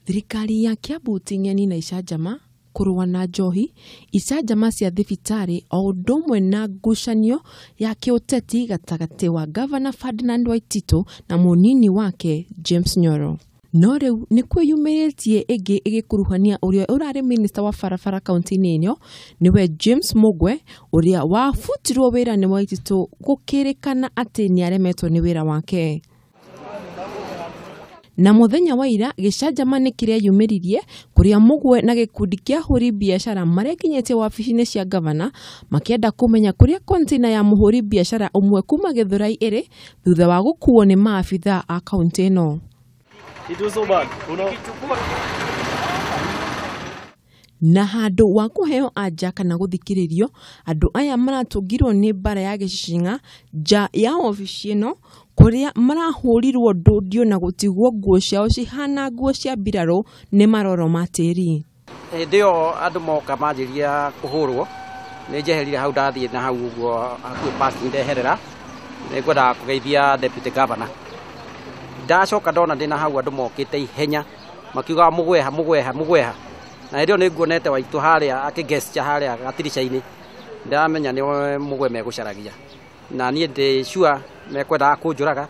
Thirikari ya Kiambu ti ng'eni na icanjama, kũrũa na njohi, icanjama cia thibitarĩ o ũndũ ũmwe na ngucanio ya kĩũteti gatagatĩ wa Gavana Ferdinand Waititu na mũnini wake James Nyoro. No rĩu nĩ kwĩyumĩrĩtie ĩngĩ ĩgĩkuruhania ũrĩa ũrarĩ minista wa barabara kaunti-inĩ ĩno nĩwe James Mugwe, ũrĩa wabutirwo wĩra nĩ Waititu gũkĩrĩkana atĩ nĩaremetwo nĩ wĩra wake. Na mũthenya wa ira gĩcanjama nĩ kĩreyumĩririe kũrĩa Mugwe na gĩkundi kĩa ahũri biacara marekinyĩtie wabici-inĩ cia gavana makĩenda kũmenya kũrĩa container ya mũhũri biacara ũmwe kuma Gĩthũrai ĩrĩ thutha wa gũkuo nĩ maabithaa a kaunti ĩno. Na handũ wa kũheo anja kana gũthikĩrĩrio, andũ aya maratũngirwo nĩ mbara ya gĩcing'a nja ya wabici ĩno kũrĩa marahũrirwo ndũndio na gũtigwo nguo ciao cihana nguo cia mbirarũ nĩ maroro ma tĩri. Hĩndĩ ĩyo andũ moka manjĩria kũhũrwo, nĩ njeherire hau ndathiĩ na hau ũguo hakuhĩ parking ndeherera, nĩ ngwendaga kũgeithia deputy governor. Ndacoka ndona ndĩna hau andũ mokĩte ihenya makiugaga mũgweha mũgweha mũgweha, na hĩndĩ ĩyo nĩ nguonete Waitũ harĩa akĩgesture harĩa gatirica-inĩ, ndĩramenya nĩ Mũgwe megũcaragia, na niĩ ndĩ sure mekwendaga kũnjũraga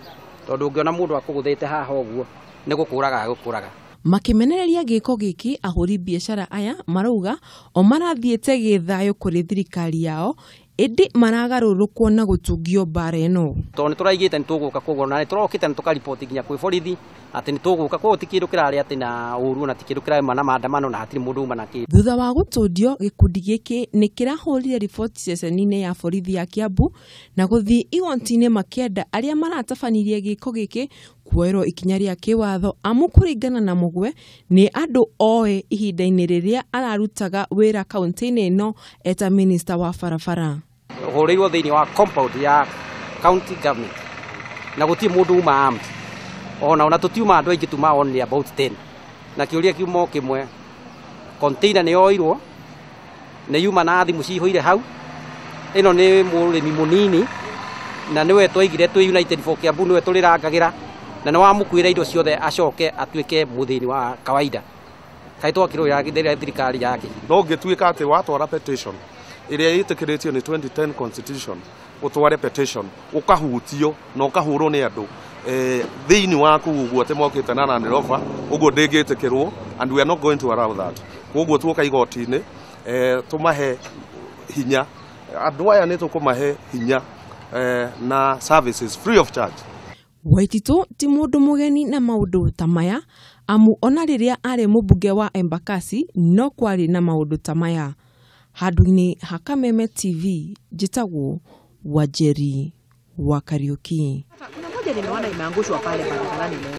tondũ ũngĩona mũndũ akũgũthĩte haha ũguo nĩ gũkũraga agũkũraga. Makĩmenereria gĩko gĩkĩ, ahũri biacara aya marauga o marathiĩte gĩthayũ kũrĩ thirikari yao, ĩndĩ maragarũrũkwo na gũtungio mbara ĩno. Tondũ nĩ tũraigĩte nĩ tũgũka, koguo na nĩ tũrokĩte nĩ tũkariboti nginya kwĩ borithi atĩ nĩ tũgũka, koguo ti kĩndũ kĩrarĩ atĩ na ũru na ti kĩndũ kĩrauma na maandamano na hatirĩ mũndũ uma na kĩndũ. Thutha wa gũtũndio, gĩkundi gĩkĩ nĩ kĩrahũrire riboti ceceni-inĩ ya borithi ya Kiambu na gũthiĩ igoti-inĩ makĩenda arĩa maratabanirie gĩko gĩkĩ kuoerwo ikinya rĩa kĩwatho, amu kũringana na Mugwe nĩ andũ oĩ ihinda-inĩ rĩrĩa ararutaga wĩra kaunti-inĩ ĩno eta minista wa barabara. Hũrĩirwo thĩinĩ wa compound ya county government na gũtirĩ mũndũ uma armed, ona tũtiuma andũ aingĩ, tuma only about 10, na kĩũria kiuma o kĩmwe, container nĩ yoirwo, nĩ yuma na thimũ cihũire hau, ĩno nĩ mũrĩmi mũnini na nĩwe twaigire twĩ United for Kiambu, nĩwe tũrĩrangagĩra na nĩ wamũkuĩra indo ciothe acoke atuĩke mũthĩni wa kawaida. Kaĩ twakĩrũĩra thirikari yake? No ũngĩtuĩka atĩ watwara petition ĩrĩa ĩtĩkĩrĩtio nĩ 2010 constitution, ũtware petition ũkahutio na ũkahũrwo nĩ andũ thĩinĩ waku ũguo atĩ mokĩte na Land Rover, ũguo ndĩngĩtĩkĩrwo, and we are not going to allow that. Koguo tuoka igoti-inĩ tũmahe hinya andũ aya, nĩ tũkũmahe hinya na services free of charge. Waititu ti mũndũ mũgeni na maũndũ ta maya, amu ona rĩrĩa arĩ mũmbunge wa Embakasi no kwarĩ na maũndũ ta maya. Handũ-inĩ ha Kameme TV, njĩtagwo Wanjeri wa Kariuki. Kuna moja nimeona imeangushwa pale barabarani leo.